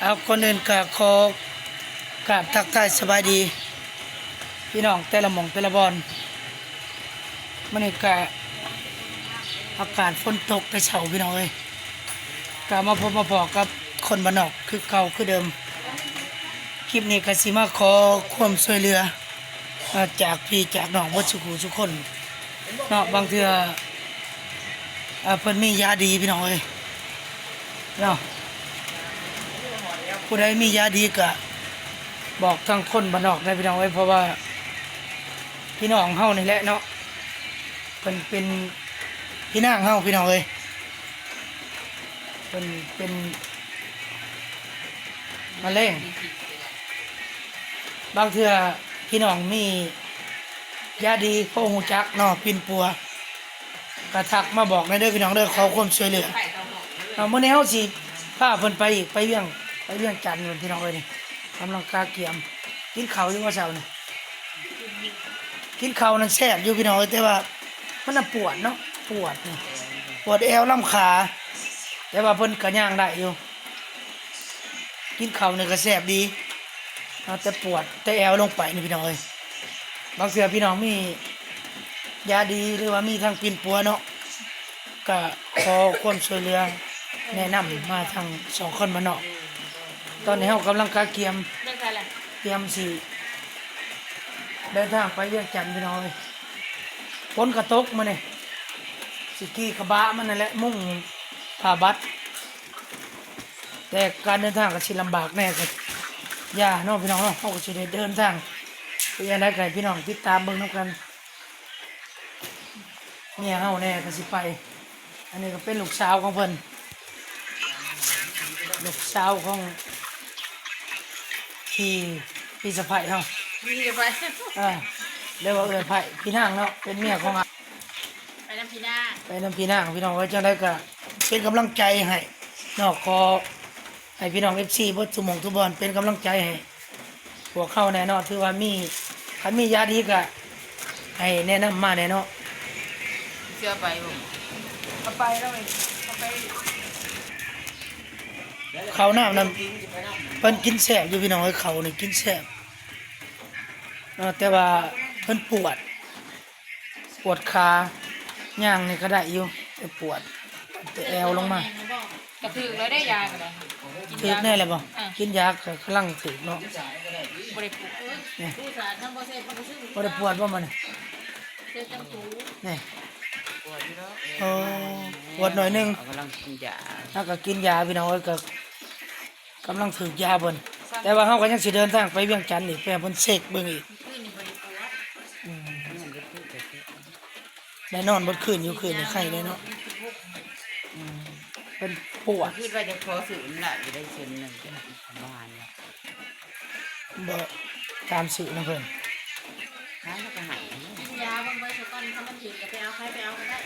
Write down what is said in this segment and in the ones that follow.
ເອົາ ກ່ອນອື່ນກະຂໍກາບທັກທາຍສະບາຍດີພີ່ນ້ອງແຕ່ລະໝ່ອງແຕ່ລະບ່ອນ. ມື້ນີ້ກະອາກາດຝົນຕົກແຕ່ເຊົ້າພີ່ນ້ອງເອີຍ, ກະມາພົບມາພໍ້ກັບຄົນບ້ານນອກຄືເກົ່າຄືເດີມ. ຄລິບນີ້ກະຊິມາຂໍຄວາມຊ່ວຍເຫຼືອ ອ່າ ຈາກພີ່ຈາກນ້ອງເບິດສູ່ຜູ້ສູ່ຄົນເນາະ. ບາງເທື່ອ ອ່າ ເພິ່ນມີຢາດີພີ່ນ້ອງເອີຍເນາະ, ຜູ້ໃດມີຢາດີກະບອກທາງຄົນບ້ານນອກໄດ້ພີ່ນ້ອງເອີຍ. ເພາະວ່າພີ່ນ້ອງເຮົານີ້ແຫຼະເນາະ ເພິ່ນເປັນພີ່ນາງເຮົາພີ່ນ້ອງເອີຍ, ເພິ່ນເປັນມະເຮັງ. ບາງເທື່ອພີ່ນ້ອງມີຢາດີພໍຮູ້ຈັກເນາະ ປິ່ນປົວ ກະທັກມາບອກແດ່ເດີພີ່ນ້ອງເດີ, ຂໍຄວາມຊ່ວຍເຫຼືອເນາະ. ມື້ນີ້ເຮົາຊິພາເພິ່ນໄປອີກ ໄປວຽງ ໄປວຽງຈັນພຸ້ນພີ່ນ້ອງເອີຍ. ນີ້ກຳລັງກະກຽມ ກິນເຂົ້າຢູ່ບໍ່ເຊົ້ານີ້? ກິນເຂົ້ານັ້ນແຊບຢູ່ພີ່ນ້ອງເອີຍ, ແຕ່ວ່າມັນນະປວດເນາະ ປວດນີ້ ປວດແອວລຳຂາ, ແຕ່ວ່າເພິ່ນກະຍ່າງໄດ້ຢູ່. ກິນເຂົ້ານີ້ກະແຊບດີເນາະ ແຕ່ປວດແຕ່ແອວລົງໄປນີ້ພີ່ນ້ອງເອີຍ. ບາງເທື່ອພີ່ນ້ອງມີຢາດີ ຫຼືວ່າມີທາງປິ່ນປົວເນາະ ກະຂໍຄວາມຊ່ວຍເຫຼືອ ແນະນຳມາທາງສອງຄົນບ້ານນອກ. ຕອນນີ້ເຮົາກຳລັງກະກຽມ ກຽມຊິເດີນທາງໄປວຽງຈັນພີ່ນ້ອງເອີຍ. ຝົນກະຕົກມື້ນີ້ ຊິຂີ່ກະບະມານັ້ນແຫຼະ ມຸງຜ້າບັດ ແຕ່ການເດີນທາງກະຊິລຳບາກແດ່ ກະຢ່າເນາະພີ່ນ້ອງເນາະ. ເຮົາກະຊິໄດ້ເດີນທາງ ເປັນຈັ່ງໃດກະໃຫ້ພີ່ນ້ອງຕິດຕາມເບິ່ງນຳກັນ. ເມຍເຮົາແດ່ກະຊິໄປ. ອັນນີ້ກະເປັນລູກສາວຂອງເພິ່ນ ລູກສາວຂອງພີ່ ພີ່ສະໃພ້ເຮົາ ພີ່ສະໃພ້ ເອີ ເອີ້ນວ່າເອື້ອຍໃພ້ ພີ່ນາງເນາະ ເປັນເມຍຂອງ ໄປນຳພີ່ນາງ ໄປນຳພີ່ນາງພີ່ນ້ອງເອີຍ. ຈັ່ງໃດກະເປັນກຳລັງໃຈໃຫ້ເນາະ ຂໍໃຫ້ພີ່ນ້ອງເອັຟຊີເບິດທຸກໝ່ອງທຸກບ່ອນເປັນກຳລັງໃຈໃຫ້ ພວກເຮົາແດ່ເນາະ. ຖືວ່າມີ ຄັນມີຢາດີກະໃຫ້ແນະນຳມາແດ່ເນາະ. ເຊື່ອໄປບໍ່? ເອົາໄປແລ້ວ ເອົາໄປ. ເຂົ້ານ້ຳນັ້ນເພິ່ນກິນແຊບຢູ່ພີ່ນ້ອງເອີຍ, ເຂົ້ານີ້ກິນແຊບເນາະ ແຕ່ວ່າເພິ່ນປວດ ປວດຂາ ຍ່າງນີ້ກະໄດ້ຢູ່ ແຕ່ປວດ ແຕ່ແອວລົງມາ. ກະຖືກແລ້ວເດ້ ຢາກະໄດ້ ຖືກແນ່ແລ້ວບໍ່? ເອີ ກິນຢາກະກຳລັງຖືກເນາະ ບໍ່ໄດ້ປວດ ນີ້ ບໍ່ໄດ້ປວດບໍ່ມັນນີ້? ນີ້ ໂອ້ ປວດໜ້ອຍໜຶ່ງ ກຳລັງກິນຢາ ຫາກະກິນຢາພີ່ນ້ອງເອີຍ ກະ ກຳລັງຖືກຢາເພິ່ນ ແຕ່ວ່າເຮົາກະຍັງຊິເດີນທາງໄປວຽງຈັນອີກ ໄປໃຫ້ເພິ່ນເຊັກເບິ່ງອີກ. ອືມ ໄດ້ນອນເບິດຄືນຢູ່ ຄືນນີ້ໄຄແດ່ເນາະ. ອືມ ເພິ່ນປວດ ຄິດວ່າຈະຂໍຊື້ນຳຫຼາຍຢູ່ໄດ້ເຊັນໜຶ່ງ ປະມານວ່າ ບໍ່ ຕາມຊື້ນຳເພິ່ນ ຂາຍແລ້ວກະໃຫ້ ກິນຢາເບິ່ງໄວ້ຊະກ່ອນ ຖ້າມັນເຢັນກະໄປເອົາ ໃຜໄປເອົາກະໄດ້.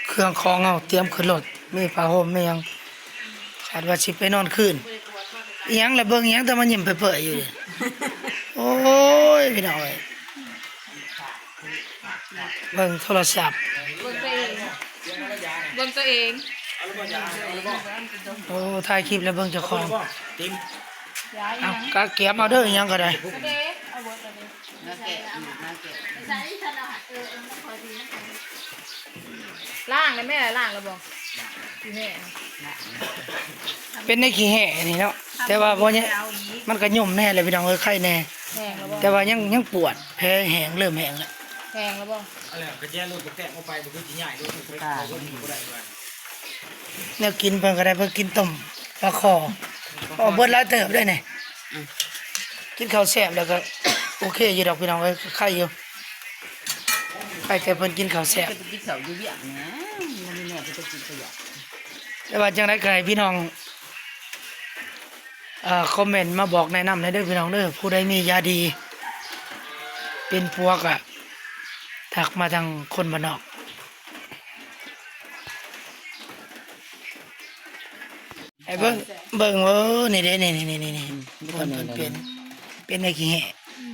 ເຄື່ອງຂອງເຮົາຕຽມຂຶ້ນລົດ ມີຜ້າຫົ່ມ ມີຫຍັງ ຄາດວ່າຊິໄປນອນຄືນ. ອີຫຍັງລະ ເບິ່ງອີຫຍັງແຕ່ມາຍິ້ມເປີ້ຍໆຢູ່ນີ້. ໂອ້ຍ ພີ່ນ້ອງເອີຍ ເບິ່ງໂທລະສັບ ເບິ່ງຕົວເອງ ເບິ່ງຕົວເອງ. ໂອ້ ຖ່າຍຄລິບແລ້ວເບິ່ງເຈົ້າຂອງ. ເອົາ ກະກຽມເອົາເດີ ອີຫຍັງກະໄດ້. ລ້າງແລ້ວແມ່ ລ້າງແລ້ວບໍ່? ເປັນໃນຂີ້ແຮ່ນີ້ເນາະ ແຕ່ວ່າບໍ່ ມັນກະຫຍຸ້ມແນ່ແຫຼະພີ່ນ້ອງເອີຍ ໄຄແນ່ ແຫ້ງແລ້ວບໍ່? ແຕ່ວ່າຍັງ ຍັງປວດ ແຜແຫ້ງ ເລີ່ມແຫ້ງແລ້ວ. ແຫ້ງແລ້ວບໍ່? ອັນນັ້ນກະແຈລົດກະແຕກອອກໄປ ບໍ່ຄືຊິຍ້າຍລົດໄປເຂົາລົດບໍ່ໄດ້ວ່າ. ແນວກິນເພິ່ນກະໄດ້ ເພິ່ນກິນຕົ້ມປາຄໍ່ ເອົາເບິດຫຼາຍເຕີບເດ້ນີ້. ອືມ ກິນເຂົ້າແຊບແລ້ວກະໂອເຄຢູ່ດອກພີ່ນ້ອງເອີຍ ໄຄຢູ່ ໄຄແຕ່ເພິ່ນກິນເຂົ້າແຊບ. ກິນເຂົ້າຢູ່ວຽງນະ ບໍ່ມີແນວໄປກິນຂະຫຍະ. ແຕ່ວ່າຈັ່ງໃດກະໃຫ້ພີ່ນ້ອງ ອ່າ ຄອມເມັນມາບອກແນະນຳແດ່ເດີພີ່ນ້ອງເດີ ຜູ້ໃດມີຢາດີປິ່ນປົວກະທັກມາທາງຄົນບ້ານນອກ. ໃຫ້ເບິ່ງ ເບິ່ງ ເອີ ນີ້ເດ້ ນີ້ ນີ້ ນີ້ ນີ້ ອືມ ບ່ອນເພິ່ນເປັນ ເປັນໃນຂີ້ແຮ່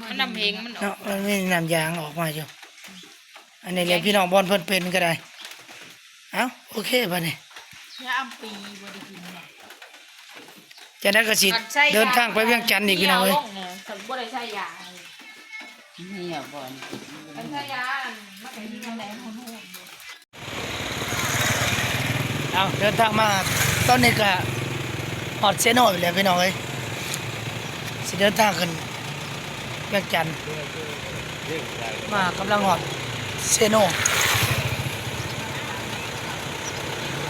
ມັນນ້ຳເຫັງມັນອອກ ເນາະ ມັນມີນ້ຳຢາງອອກມາຢູ່. ອັນນີ້ແຫຼະພີ່ນ້ອງ ບ່ອນເພິ່ນເປັນກະໄດ້. ເອົ້າ ໂອເຄບາດນີ້ ຍາມປີບໍ່ໄດ້ກິນເນາະ. ຈັ່ງໃດກໍຊິເດີນທາງໄປວຽງຈັນອີກ ພີ່ນ້ອງເອີຍ. ຄັນບໍ່ໄດ້ໃສ່ຢາ ນີ້ບໍ່ ຄັນໃສ່ຢາ ມັນກໍມີອັນໃດຮູ້. ເອົາ ເດີນທາງມາ ຕອນນີ້ກໍຮອດເຊໂນຢູ່ແລ້ວ ພີ່ນ້ອງເອີຍ. ຊິເດີນທາງຂຶ້ນວຽງຈັນ ມາ ກຳລັງຮອດເຊໂນ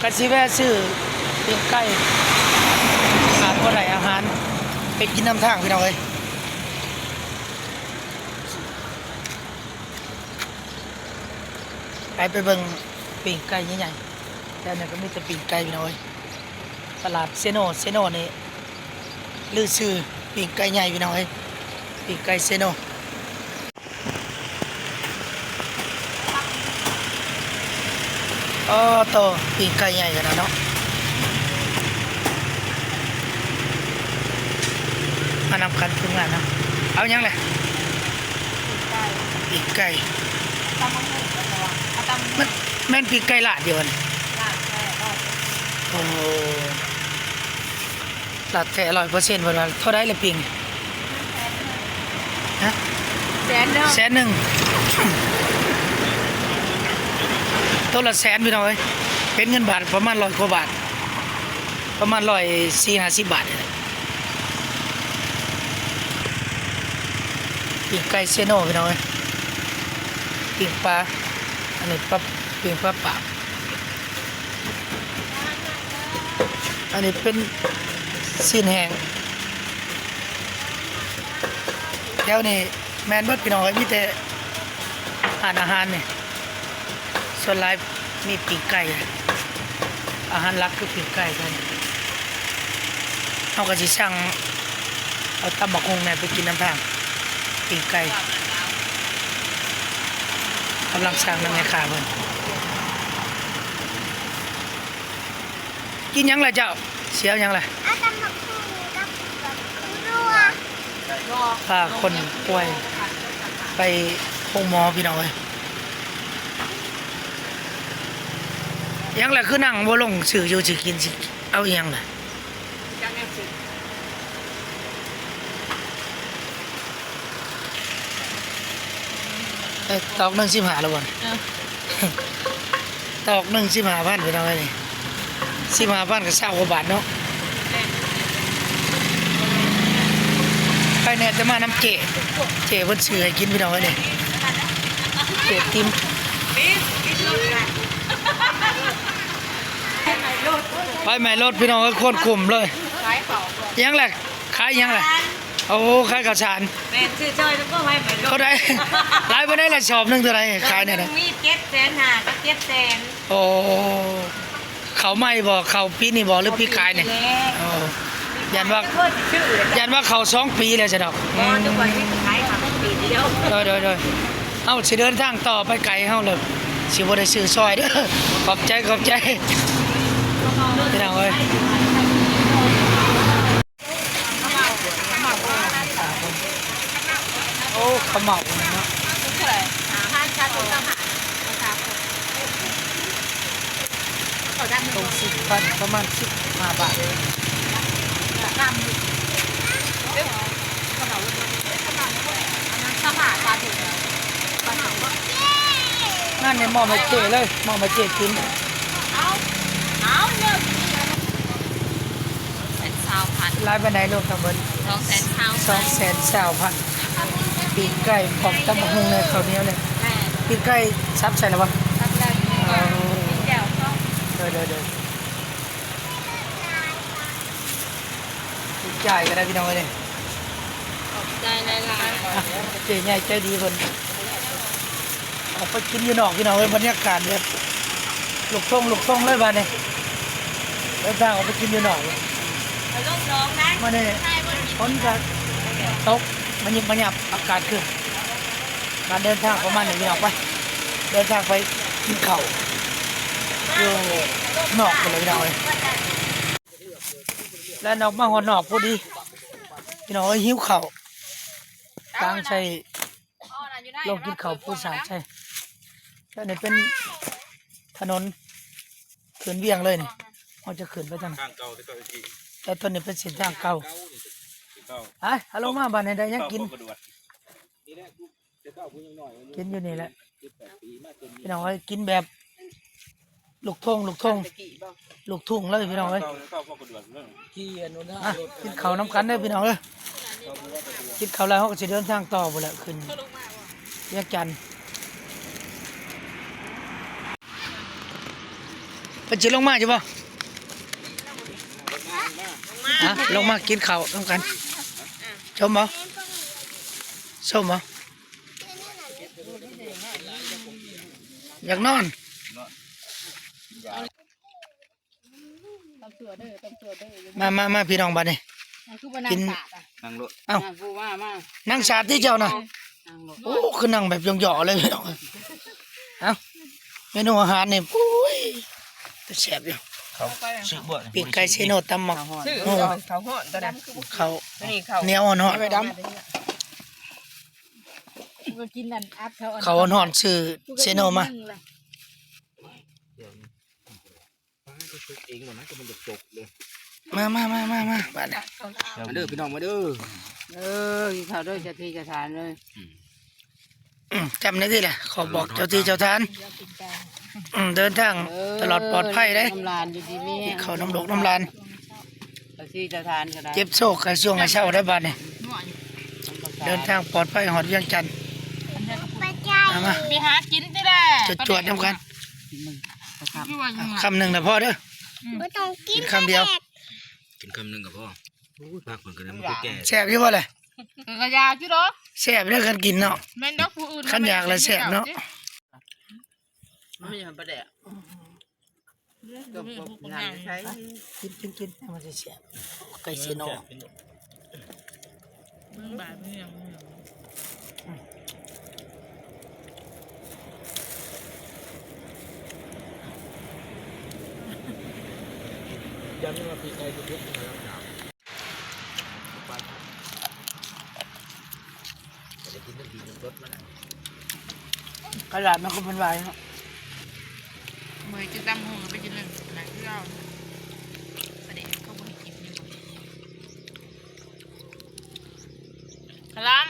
ກໍຊິແວ່ຊື້ປີ້ງໄກ່ ຂາດບໍ່ໄດ້ອາຫານ ໄປກິນນຳທາງ ພີ່ນ້ອງເອີຍ. ໄປ ໄປເບິ່ງປີ້ງໄກ່ໃຫຍ່ໆ ແຖວນັ້ນກໍມີແຕ່ປີ້ງໄກ່ ພີ່ນ້ອງເອີຍ. ຕະຫຼາດເຊໂນ ເຊໂນນີ້ລືຊື່ປີ້ງໄກ່ໃຫຍ່ ພີ່ນ້ອງເອີຍ ປີ້ງໄກ່ເຊໂນ. ອໍ ໂຕ ປີ້ງໄກ່ໃຫຍ່ຂະໜາດເນາະ. ມານຳກັນທີມງານເນາະ. ເອົາຫຍັງແຫຼະ? ປີ້ງໄກ່ ປີ້ງໄກ່ ຕຳບັກຫຸ່ງ ເອົາຕຳບັກຫຸ່ງ ມັນແມ່ນປີ້ງໄກ່ລາດຢູ່ບໍ່ນີ້? ລາດແທ້ ຮ້ອຍເປີເຊັນ ໂອ້ ລາດແທ້ຮ້ອຍເປີເຊັນ ເພິ່ນວ່າ. ເທົ່າໃດລະປີ້ງ? ຮະ? ແສນໜຶ່ງ ແສນໜຶ່ງ ໂຕລະແສນ ພີ່ນ້ອງເອີຍ. ເປັນເງິນບາດປະມານຮ້ອຍກວ່າບາດ ປະມານຮ້ອຍສີ່ສິບ ຫ້າສິບບາດນີ້ແຫຼະ. ປີ້ງໄກ່ເຊໂນ ພີ່ນ້ອງເອີຍ ປີ້ງປາ ອັນນີ້ປາ ປີ້ງປາປາບ ອັນນີ້ເປັນຊີ້ນແຫ້ງ. ແຖວນີ້ແມ່ນເບິດ ພີ່ນ້ອງເອີຍ ມີແຕ່ຮ້ານອາຫານນີ້ ສ່ວນຫຼາຍມີປີ້ງໄກ່. ອາຫານຫຼັກຄືປີ້ງໄກ່. ເຮົາກໍຊິສັ່ງເອົາຕຳບັກຫຸ່ງແດ່ໄປກິນນຳທາງ ປີ້ງໄກ່ ກຳລັງສັ່ງນຳແມ່ຄ້າເພິ່ນ. ກິນຫຍັງລະເຈົ້າ? ຊິເອົາຫຍັງລະ? ເອົາຕຳບັກຫຸ່ງກັບພາຄົນປ່ວຍໄປໂຮງໝໍ ພີ່ນ້ອງເອີຍ. ຫຍັງລະ ຄືນັ່ງບໍ່ລົງຊື້ຢູ່ຊື້ກິນ ຊິເອົາອີ່ຫຍັງລະ? ເອີ ຕອກໜຶ່ງສິບຫ້າແລ້ວບໍ່? ເອີ ຕອກໜຶ່ງສິບຫ້າພັນ ພີ່ນ້ອງເອີຍ ນີ້ສິບຫ້າພັນກໍຊາວກວ່າບາດເນາະ. ໄປແດ່ແຕ່ມານຳເຈ້ ເຈ້ເພິ່ນຊື້ໃຫ້ກິນ ພີ່ນ້ອງເອີຍ ນີ້ ເຈ້ຕິ່ມ ໄຟໄໝ້ລົດ ພີ່ນ້ອງເອີຍ ຄວັນຄຸມເລີຍ. ຫຍັງລະ? ຂາຍຫຍັງລະ? ໂອ້ ຂາຍເຂົ້າສານ. ແມ່ນ ຊື້ຊ່ອຍແລ້ວກໍໄຟໄໝ້ລົດ. ເທົ່າໃດ? ຫຼາຍປານໃດລະ? ສອບໜຶ່ງເທົ່າໃດ? ຂາຍແນວໃດ? ມີເຈັດແສນຫ້າກັບເຈັດແສນ. ໂອ້ ເຂົ້າໃໝ່ບໍ່? ເຂົ້າປີນີ້ບໍ່ ຫຼືປີກາຍນີ້? ເຂົ້າປີນີ້ແຫຼະ. ໂອ້ ຢ້ານວ່າ ຢ້ານວ່າເຂົ້າສອງປີແລ້ວຊະດອກ. ບໍ່ ອືມ ນຶກວ່າຊິຂາຍເຂົ້າປີດຽວ. ໂດຍໆໆ ເຮົາຊິເດີນທາງຕໍ່ໄປໄກເຮົາເລີຍ ຊິບໍ່ໄດ້ຊື້ຊ່ອຍເດີ. ຂອບໃຈ ຂອບໃຈ ພີ່ນ້ອງເອີຍ. ໂອ້ ເຂົ້າເໝົາເນາະ ຖົງສິບພັນ ປະມານສິບຫ້າບາດ. ນັ້ນນີ້ ມອບໃຫ້ເຈ້ເລີຍ ມອບໃຫ້ເຈ້ກິນ. ແສນຊາວພັນ ຫຼາຍປານໃດລວມທັງເບິດ? ສອງແສນຊາວ ສອງແສນຊາວພັນ. ປີ້ງໄກ່ ພ້ອມຕຳບັກຫຸ່ງ ແດ່ ເຂົ້າໜຽວແດ່. ແມ່ນ ປີ້ງໄກ່ສັບໃສ່ແລ້ວບໍ່? ສັບແລ້ວ. ໂອ້ ປີ້ງແຈ່ວພ້ອມ. ໂດຍໆໆ ຈ່າຍກໍໄດ້ ພີ່ນ້ອງເອີຍ. ຂອບໃຈຫຼາຍໆ ອ່ະ ເຈ້ໃຫຍ່ໃຈດີເພິ່ນ. ອອກໄປກິນຢູ່ນອກ ພີ່ນ້ອງເອີຍ ບັນຍາກາດແບບລູກທົ່ງລູກທົ່ງເລີຍບາດນີ້ ເດີນທາງອອກໄປກິນຢູ່ນອກ. ມື້ນີ້ຝົນກໍຕົກມາຍິບມາຍັບ ອາກາດຄຶ້ມ. ການເດີນທາງປະມານນີ້ ພີ່ນ້ອງ. ໄປ ເດີນທາງໄປກິນເຂົ້າຢູ່ນອກພຸ້ນແຫຼະ ພີ່ນ້ອງເອີຍ. ແລ່ນອອກມາຮອດນອກພໍດີ ພີ່ນ້ອງເອີຍ ຫິວເຂົ້າ ຕ່າງໃສ່ ລົງກິນເຂົ້າ ປູສາດໃສ່. ແຖວນີ້ເປັນຖະໜົນຂຶ້ນວຽງເລີຍນີ້ ເຮົາຈະຂຶ້ນໄປທາງ ທາງເກົ່າແຕ່ເກົ່າອີກ ແຕ່ຕົວນີ້ເປັນເສັ້ນທາງເກົ່າ ເກົ່າ ໄປ ເອົາລົງມາບາດນີ້ໄດ້ຫຍັງກິນ ເຂົ້າ ເຂົ້າບໍ່ດວດ ນີ້ແຫຼະ ແຕ່ເກົ່າຜູ້ຍັງນ້ອຍ ກິນຢູ່ນີ້ແຫຼະ ເຈັດແປດປີມາຈົນ ພີ່ນ້ອງເອີຍ ກິນແບບລູກທົ່ງ ລູກທົ່ງ ແຕ່ກີ້ບໍ່ ລູກທົ່ງເລີຍພີ່ນ້ອງເອີຍ ເຂົ້າ ເຂົ້າບໍ່ດວດເລີຍ ມາກິນເຂົ້ານຳກັນເດີພີ່ນ້ອງເອີຍ ກິນເຂົ້າແລ້ວເຮົາກໍຊິເດີນທາງຕໍ່ພຸ້ນແຫຼະ ຂຶ້ນວຽງຈັນ. ເພິ່ນຊິລົງມາຢູ່ບໍ່? ຮະ? ລົງມາກິນເຂົ້ານຳກັນ. ຊົມບໍ່? ຊົມບໍ່? ຢາກນອນ? ຕຳຊົ່ວເດີ ຕຳຊົ່ວເດີ ມາ ມາ ມາ ພີ່ນ້ອງ ບາດນີ້ ອັນຄືບໍ່ນັ່ງ ກິນ ຕາກອະ ນັ່ງໂລດ ເອົ້າ ນັ່ງ ມາ ມາ ນັ່ງສາດຕິເຈົ້ານະ ນັ່ງໂລດ ໂອ້ ຄືນັ່ງແບບຫຍໍ້ໆເລີຍ ພີ່ນ້ອງ ເອົ້າ ເມນູອາຫານນີ້ ໂອ້ຍ ແຕ່ແຊບຢູ່ ເຂົ້າ ຊື້ບໍ່ ປີ້ງໄກ່ເຊໂນ ຕຳໝາກ ເຂົ້າຮ້ອນ ໂອ້ ເຂົ້າຮ້ອນຕົວນັ້ນ ເຂົ້າ ອັນນີ້ເຂົ້າໜຽວຮ້ອນໆ ໄປດຳ ເຂົ້າຮ້ອນໆ ຊື້ເຊໂນມາ ປາ ກໍສຸກເອງບໍ່ນະ ກໍມັນຈະຕົກເດ້ ມາ ມາ ມາ ມາ ມາ ບາດນີ້ ມາເດີພີ່ນ້ອງ ມາເດີ ເອີ ກິນເຂົ້າເດີ ເຈົ້າທີ່ເຈົ້າທານເອີຍ ອືມ ອືມ ຈຳໄດ້ຕິລະ ຂໍບອກເຈົ້າທີ່ເຈົ້າທານ ອືມ ເດີນທາງ ເອີ ຕະຫຼອດປອດໄພເດ້ ນ້ຳຫຼານຢູ່ດີມີແຮງ ກິນເຂົ້ານຳລູກນຳຫຼານ ເຈົ້າທີ່ເຈົ້າທານກໍໄດ້ ເຈັບໂຊກໃຫ້ຊ່ວງໃຫ້ເຊົາໄດ້ບາດນີ້ ເດີນທາງປອດໄພຮອດວຽງຈັນ ມາ ມາ ໄປຫາກິນຕິແຫຼະ ຈວດໆນຳກັນ ຄຳໜຶ່ງນະພໍເດີ ບໍ່ຕ້ອງກິນ ກິນຄຳດຽວ ກິນຄຳໜຶ່ງກໍພໍ ໂອ້ຍ ຜັກເພິ່ນກໍໄດ້ ມັນຄືແກ່ ແຊບຢູ່ບໍ່ລະ? ກໍຢາກຢູ່ດອກ ແຊບເດີຄັນກິນເນາະ ແມ່ນດອກ ຜູ້ອື່ນ ຄັນຢາກລະແຊບເນາະ ມັນມີຫອມປາແດກ ຕົ້ມກົບນ້ຳໃສ່ ກິນ ກິນ ກິນ ໃຫ້ມັນແຊບ ໄກ່ເຊໂນ ເບິ່ງບາດເມືອງ ຢ່າມີວ່າປີກໄກ່ສຸກໆ ກະດາດມັນກໍເປັນວາຍເນາະ ເມື່ອຍຈະຕຳຫຸ່ງໄປກິນເລີຍ ອັນນັ້ນຄືເອົາ ປາແດກເຂົາບໍ່ໃຫ້ກິນແມ່ນບໍ່? ຄະລຳ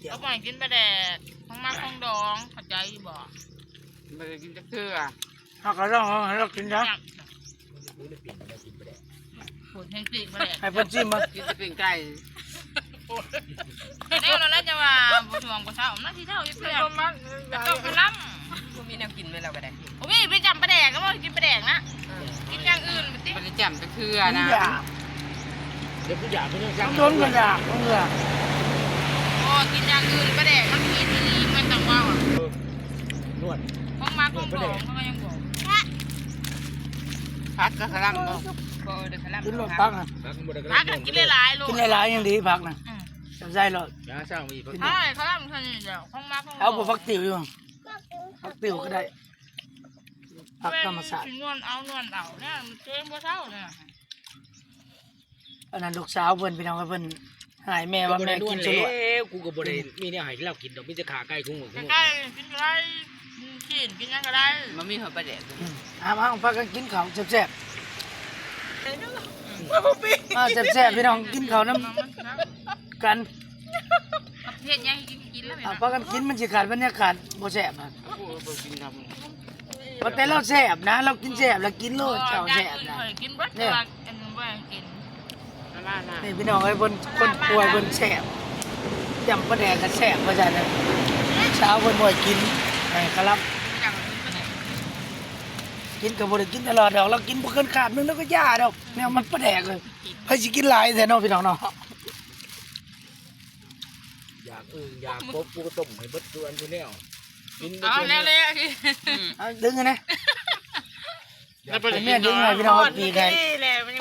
ເຂົາບໍ່ໃຫ້ກິນປາແດກ ຂອງໝັກຂອງດອງ ເຂົ້າໃຈຢູ່ບໍ່? ບໍ່ໄດ້ກິນຈັກເທື່ອ ເຮົາກໍລອງເອົາໃຫ້ລາວກິນຊະ ໂພດແຮງຕີກບໍ່ແຫຼະ ໃຫ້ເພິ່ນຊີມເບິ່ງ ກິນແຕ່ປີ້ງໄກ່ ແນວນັ້ນແຫຼະ ຈະວ່າບໍ່ຊ່ວງບໍ່ເຊົ້າ ມັນຊິເຊົ້າຢູ່ເທື່ອ ແຕ່ຕ້ອງກະລຳ ບໍ່ມີແນວກິນແມ່ນລາວກໍໄດ້ ໂອ້ຍ ໄປຈຳປາແດກ ກໍບໍ່ກິນປາແດກນະ ກິນຢ່າງອື່ນຕິ ບໍ່ໄດ້ຈຳຈັກເທື່ອນະ ຢາກ ເດີ ຜູ້ຢາກ ຜູ້ຍັງ ມັນດົນກໍຢາກ ເອີ ໂອ້ ກິນຢ່າງອື່ນ ປາແດກມັນຜິດອີ່ຫຼີ ມັນຕ້ອງເວົ້າ ເອີ ນວດ ຂອງໝາກຂອງດອງ ເຂົາກໍຍັງບອກ ຜັກກໍກະລຳບໍ່? ບໍ່ ເອີ ເດີ ກະລຳ ກິນໂລດຜັກນະ ຜັກມັນບໍ່ໄດ້ກະລຳ ຜັກກິນຫຼາຍໆໂລດ ກິນຫຼາຍໆຍັງດີຜັກນະ ອືມ ຈຳໃສ່ໂລດ ຢ່າສ້າງມີຜັກ ເອົາກະລຳເທົ່ານີ້ແຫຼະ ຂອງໝາກຂອງດອງ ເອົາບໍ່ ຜັກຕິ້ວຢູ່ ຜັກຕິ້ວກໍໄດ້ ຜັກທຳມະຊາດ ຊິນວນເອົານວນເອົາ ແນວມັນເຈັງບໍ່ເຊົານະ ອັນນັ້ນລູກສາວເພິ່ນ ພີ່ນ້ອງເອີຍ ເພິ່ນຫາຍແມ່ວ່າແມ່ກິນຊຸລວດ ແລ້ວ ກູກໍບໍ່ໄດ້ມີແນວໃຫ້ລາວກິນດອກ ມີແຕ່ຂາໄກ່ຄຸງ ໄກ່ກິນໄດ້ ຊີ້ນກິນຫຍັງກໍໄດ້ ມັນມີຫອຍປາແດກ ອືມ ເອົາ ເອົາ ພາກັນກິນເຂົ້າແຊບໆ ມາແຊບໆ ພີ່ນ້ອງ ກິນເຂົ້ານຳກັນ ເຮັດຫຍັງໃຫ້ກິນ ກິນແລ້ວ ເອົາ ພາກັນກິນ ມັນຊິຂາດບັນຍາກາດບໍ່ແຊບນະ ໂອ້ຍ ບໍ່ກິນນຳ ວ່າແຕ່ລາວແຊບນະ ລາວກິນແຊບ ລາວກິນໂລດ ເຈົ້າແຊບນະ ກິນເບິດ ແຕ່ວ່າອັນບໍ່ໃຫ້ກິນ ນີ້ພີ່ນ້ອງເອີຍ ເພິ່ນຄົນປ່ວຍເພິ່ນແຊບ ຈຳປາແດກກໍແຊບວ່າຊັ້ນນະ ສາວເພິ່ນບໍ່ໃຫ້ກິນ ໃຫ້ຄະລຳ ກິນກໍບໍ່ໄດ້ກິນຕະຫຼອດດອກ ລາວກິນບໍ່ເກີນຄາບໜຶ່ງ ລາວກໍຢ່າດອກ ແນວມັນປາແດກເລີຍ ໃຜຊິກິນຫຼາຍແທ້ເນາະ ພີ່ນ້ອງເນາະ ຢາກອຶ່ງຢາກກົບ ກູກໍຕົ້ມໃຫ້ເບິດທຸກອັນທຸກແນວ ກິນເອົາແນວເລະ ອືມ ເອົາດຶງຫັ້ນນະ ແລ້ວໄປເອົາເມຍດຶງໃຫ້ພີ່ນ້ອງເອົາປີກໃຫ້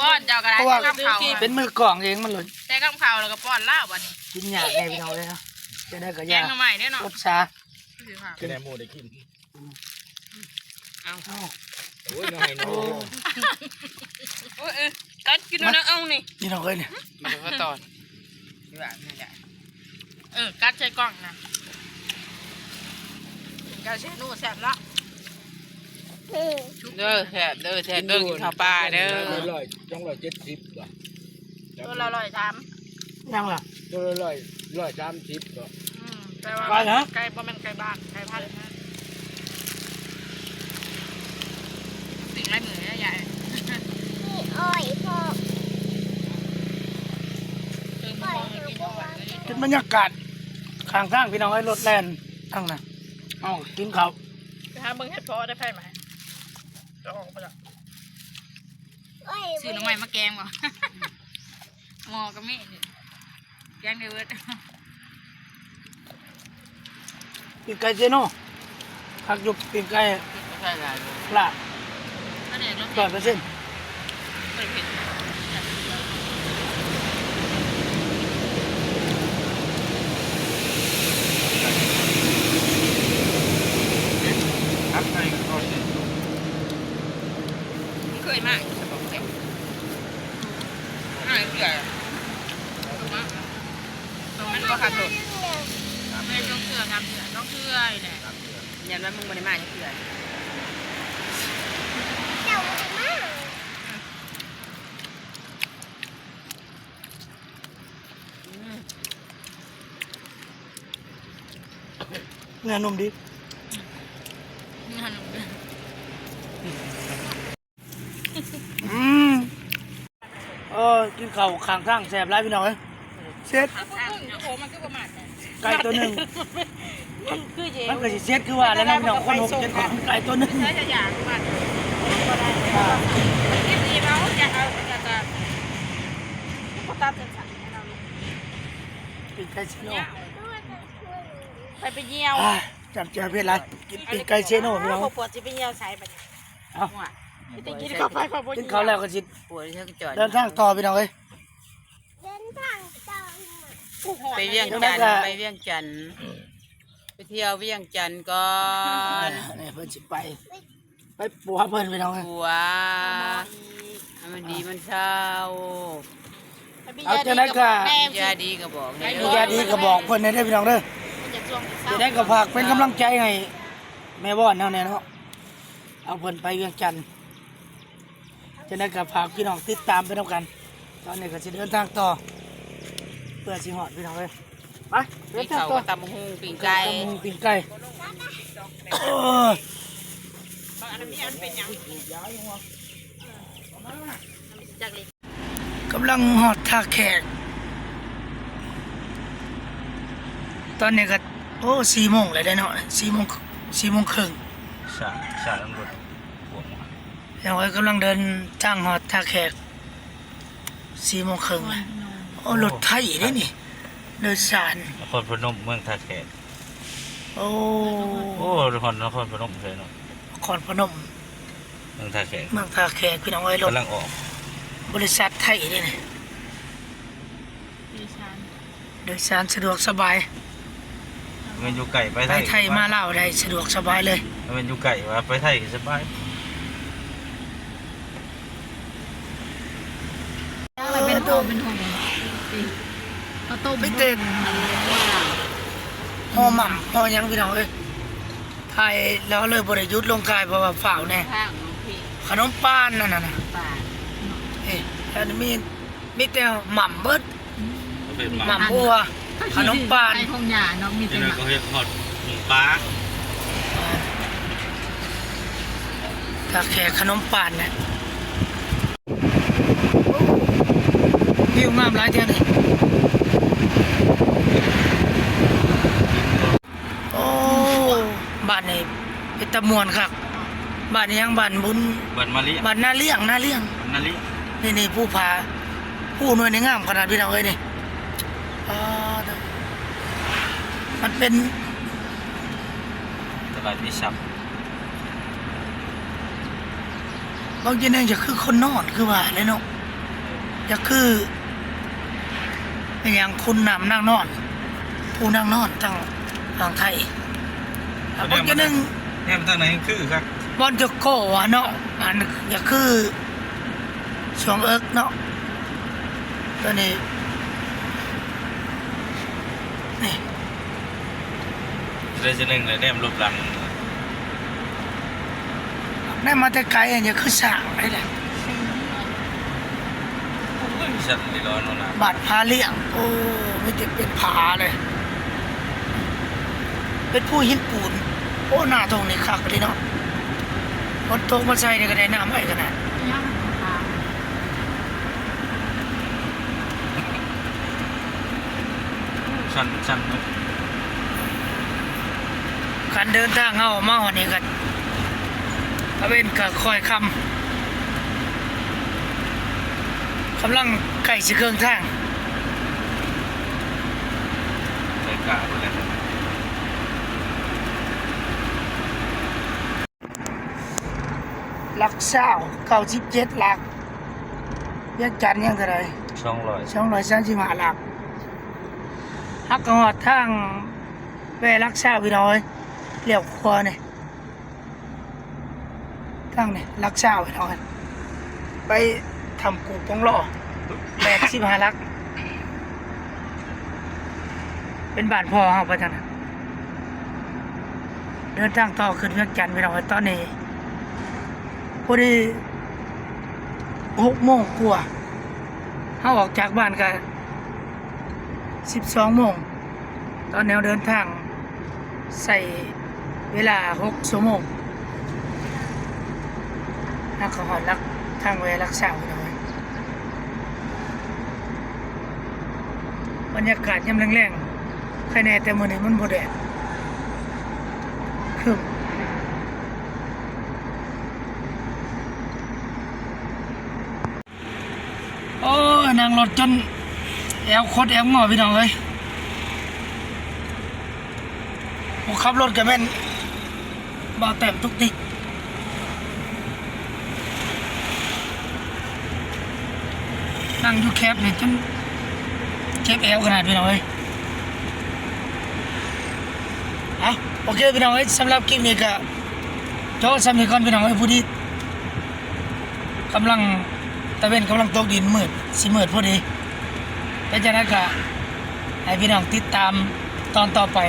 ປ້ອນເຈົ້າກໍໄດ້ ເພາະວ່າ ກັບເຂົ້າ ເປັນມືກ້ອງເອງມັນໂລດ ແຕ່ກັບເຂົ້າແລ້ວກໍປ້ອນລາວບັດນີ້ ກິນຍາກແດ່ພີ່ນ້ອງເອີຍ ຈັ່ງໃດກໍຢ່າ ແກງໜໍ່ໄມ້ເດ້ເນາະ ອົດສາ ຈະໄດ້ໝູ່ໄດ້ກິນ ເອົາ ເອົາ ໂອ້ຍ ນ້ອຍໜູ ໂອ້ຍ ເອີ ກັດກິນເອົານະ ເອົານີ້ ນີ້ນ້ອງເອີຍນີ້ ມັນກໍຕອນ ທີ່ວ່ານີ້ແຫຼະ ເອີ ກັດໃສ່ກ້ອງນະ ກິນກັບເຊໂນແຊບເນາະ ເດີ ແຊບເດີ ແຊບເດີ ກິນເຂົ້າປ່າເດີ ໂລລະຮ້ອຍ ສອງຮ້ອຍເຈັດສິບບໍ? ໂລລະຮ້ອຍສາມ ຍັງລະ ໂລລະຮ້ອຍ ຮ້ອຍສາມສິບບໍ? ອືມ ແຕ່ວ່າ ໄກ່ນະ ໄກ່ບໍ່ແມ່ນໄກ່ບ້ານ ໄກ່ພັນນະ ປີ້ງຫຼາຍມື້ແລ້ວຍາຍ ມີອ້ອຍພ້ອມ ເປັນບັນຍາກາດຂ້າງທາງ ພີ່ນ້ອງເອີຍ ລົດແລ່ນທາງນັ້ນ ເອົາ ກິນເຂົ້າ ໄປຫາເບິ່ງເຫັດເຜາະໄດ້ ໄຟໄໝ ຈະອອກໄປລະ ຊື້ໜໍ່ໄມ້ມາແກງບໍ່? ໝໍ້ກໍມີນີ້ ແກງໄດ້ເບິດ ປີ້ງໄກ່ເຊໂນ ຄັກຢູ່ ປີ້ງໄກ່ ບໍ່ໃສ່ຫຼາຍເລີຍ ລາບ ປາແດກລາວ ຮ້ອຍເປີເຊັນ ເຄີຍມາ ມາເທື່ອ ມັນບໍ່ຂັບລົດ ແມ່ນ ສອງເທື່ອ ສາມເທື່ອ ສອງເທື່ອນີ້ແຫຼະ ຢ້ານວ່າມຶງບໍ່ໄດ້ມາຈັກເທື່ອ ເຈົ້າບໍ່ໄດ້ມາ ອືມ ເນື້ອນຸ້ມດີ ເນື້ອນຸ້ມດີ ອືມ ເອີ ກິນເຂົ້າຂ້າງທາງແຊບຫຼາຍ ພີ່ນ້ອງເອີຍ ເຊັດ ໂອ້ ມັນຄືບໍ່ມາແທ້ ໄກ່ໂຕໜຶ່ງ ມັນຄືເຢ ມັນກໍຊິເຊັດຄືວ່າແຫຼະເນາະ ພີ່ນ້ອງ ຄົນຫົກເຈັດຄົນ ໄກ່ໂຕໜຶ່ງ ໃຊ້ຢາຢາງມັນບໍ່ໄດ້ ອ່າ ກິນອີກເອົາ ຢາກເອົາ ຢາກຈະ ບໍ່ຕັດເສັ້ນສາຍໃຫ້ລາວ ປີ້ງໄກ່ເຊໂນ ໄປ ໄປຢ້ຽວ ອ່າ ຈ້ຳແຈ່ວເຜັດຫຼາຍ ກິນປີ້ງໄກ່ເຊໂນ ພີ່ນ້ອງ ເອົາ ຜົວຊິໄປຢ້ຽວໃສບັດນີ້ ເອົ້າ ກິນເຂົ້າໄປ ກິນເຂົ້າແລ້ວກໍຊິ ເດີນທາງຕໍ່ ພີ່ນ້ອງເອີຍ ເດີນທາງຕໍ່ ໄປວຽງຈັນ ໄປວຽງຈັນ ໄປທ່ຽວວຽງຈັນກ່ອນ ນີ້ເພິ່ນຊິໄປ ໄປປົວເພິ່ນ ພີ່ນ້ອງເອີຍ ປົວ ໃຫ້ມັນດີມັນເຊົາ ເອົາ ຈັ່ງໃດກໍ ຢາດີກໍບອກແດ່ ຢາດີກໍບອກເພິ່ນແດ່ເດີ ພີ່ນ້ອງເດີ ຈັ່ງໃດກໍຝາກເປັນກຳລັງໃຈໃຫ້ແມ່ວອນເຮົາແດ່ເນາະ ເອົາເພິ່ນໄປວຽງຈັນ ຈັ່ງໃດກໍຝາກພີ່ນ້ອງຕິດຕາມໄປນຳກັນ ຕອນນີ້ກໍຊິເດີນທາງຕໍ່ ເພື່ອຊິຮອດ ພີ່ນ້ອງເອີຍ ໄປ ເດີນທາງຕໍ່ ກິນເຂົ້າ ຕຳບັກຫຸ່ງ ປີ້ງໄກ່ ຕຳບັກຫຸ່ງ ປີ້ງໄກ່ ໂອ້ຍ ກຳລັງຮອດທ່າແຂກ ຕອນນີ້ກໍ ໂອ້ ສີ່ໂມງແລ້ວເດ້ເນາະ ສີ່ໂມງ ສີ່ໂມງເຄິ່ງ ສາ ສາ ລົດພວກມາ ພີ່ນ້ອງເອີຍ ກຳລັງເດີນທາງຮອດທ່າແຂກ ສີ່ໂມງເຄິ່ງແລ້ວ ໂອ້ ລົດໄທເດ້ນີ້ ໂດຍສານ ນະຄອນພະນົມ ເມືອງທ່າແຂກ ໂອ້ ໂອ້ ນະຄອນ ນະຄອນພະນົມເລີຍເນາະ ນະຄອນພະນົມ ເມືອງທ່າແຂກ ເມືອງທ່າແຂກ ພີ່ນ້ອງເອີຍ ລົດກຳລັງອອກ ບໍລິສັດໄທເດ້ນີ້ ໂດຍສານ ໂດຍສານສະດວກສະບາຍ ແມ່ນຢູ່ໃກ້ໄປໄທ ໄປໄທມາລາວໄດ້ສະດວກສະບາຍເລີຍ ແມ່ນຢູ່ໃກ້ວ່າໄປໄທກໍສະບາຍ ເປັນໂຕເປັນໂຕ ເຂົ້າຕົ້ມ ໄປເຕະ ຫໍ່ໝ່ຳຫໍ່ຫຍັງ ພີ່ນ້ອງເອີຍ ຖ່າຍແລ້ວເລີຍບໍ່ໄດ້ຢຸດລົງຖ່າຍ ເພາະວ່າຟ້າວແດ່ ຂະໜົມປານນັ້ນນະ ເອີ ອັນນີ້ມີ ມີແຕ່ໝ່ຳເບິດ ໝ່ຳ ໝ່ຳບົວ ຂະໜົມປານ ໄປທົ່ງຫຍ້າເນາະ ມີແຕ່ໝ່ຳ ເຮັດຮອດໝູປາ ຖ້າແຄ່ຂະໜົມປານນະ ວິວງາມຫຼາຍແທ້ນີ້ ໂອ້ ບ້ານນີ້ເປັນຕາມ່ວນຄັກ ບ້ານອີ່ຫຍັງ ບ້ານບຸນ ບ້ານມາລຽງ ບ້ານນາລຽງ ນາລຽງ ນາລຽງ ນີ້ໆ ພູຜາ ພູໜ່ວຍນີ້ງາມຂະໜາດ ພີ່ນ້ອງເອີຍນີ້ ປາດ ມັນເປັນຕະຫຼາດມີຊັບ ເບິ່ງຈັ່ງໃດກໍຄືຄົນນອນ ຄືວ່າແຫຼະເນາະ ກໍຄື ອີ່ຫຍັງ ຄຸນນ້ຳນາງນອນ ພູນາງນອນ ທາງຝັ່ງໄທ ແນມ ອີກໜຶ່ງ ແນມທາງໃນຄືຄັກ ບ່ອນຈະໂກ້ອະເນາະ ອັນ ກໍຄືຊ່ວງເອິກເນາະ ຕົວນີ້ ນີ້ ໄດ້ຈະໜຶ່ງແລ້ວ ແນມລົບຫຼັງ ເປັນ ໄດ້ມາແຕ່ໄກ ອັນນີ້ຄືສ້າງໄດ້ແຫຼະ. ສັດລີລອນນະ ບາດຜາລ້ຽງ ໂອ້ ມີແຕ່ເປັນຜາເລີຍ ເປັນພູຫີນປູນ. ໂອ້ ໜ້າທົ່ງນີ້ຄັກອີ່ຫຼີເນາະ ຝົນຕົກມາໃສ່ນີ້ກໍໄດ້ນ້ຳຫຼາຍຂະໜາດ. ຊັນ ຊັນເນາະ ການເດີນທາງເຮົາມາຮອດນີ້ກໍ ຕາເວັນກໍຄ່ອຍຄ່ຳ ກຳລັງໃກ້ຊິເຄິ່ງທາງ ໃກ້ກາງແລ້ວ. ຫຼັກຊາວ ເກົ້າສິບເຈັດຫຼັກ ວຽງຈັນຍັງເທົ່າໃດ? ສອງຮ້ອຍ ສອງຮ້ອຍສາມສິບຫ້າຫຼັກ. ເຮົາກໍຮອດທາງແວຫຼັກຊາວ ພີ່ນ້ອງເອີຍ ລ້ຽວຂວານີ້ ທາງນີ້ຫຼັກຊາວ ພີ່ນ້ອງເອີຍ ໄປຖ້ຳກູ່ປົງລໍ ແປດສິບຫ້າຫຼັກ. ເປັນບ້ານພໍ່ເຮົາໄປທາງນັ້ນ ເດີນທາງຕໍ່ຂຶ້ນວຽງຈັນ ພີ່ນ້ອງເອີຍ. ຕອນນີ້ພໍດີຫົກໂມງກວ່າ ເຮົາອອກຈາກບ້ານກະສິບສອງໂມງ ຕອນແນວເດີນທາງໃຊ້ເວລາຫົກຊົ່ວໂມງ ເຮົາກໍຮອດຫຼັກ ທາງແວຫຼັກຊາວ ພີ່ນ້ອງເອີຍ. ບັນຍາກາດຍາມແລງໆ ໃຄແນ່ ແຕ່ມື້ນີ້ມັນບໍ່ແດດ ຄຶ້ມ. ໂອ້ຍ ນັ່ງລົດຈົນແອວຄົດແອວງໍ ພີ່ນ້ອງເອີຍ. ຜູ້ຂັບລົດກໍແມ່ນ ບ່າວແຕ້ມຕຸກຕິກ ນັ່ງຢູ່ແຄັບນີ້ຈົນເຈັບແອວຂະໜາດ ພີ່ນ້ອງເອີຍ. ເອົາ ໂອເຄ ພີ່ນ້ອງເອີຍ ສຳລັບຄລິບນີ້ກໍເຈາະສ່ຳນີ້ກ່ອນ ພີ່ນ້ອງເອີຍ. ພໍດີກຳລັງ ຕາເວັນກຳລັງຕົກດິນ ມືດ ຊິມືດພໍດີ. ເປັນຈັ່ງໃດກໍໃຫ້ພີ່ນ້ອງຕິດຕາມຕອນຕໍ່ໄປ.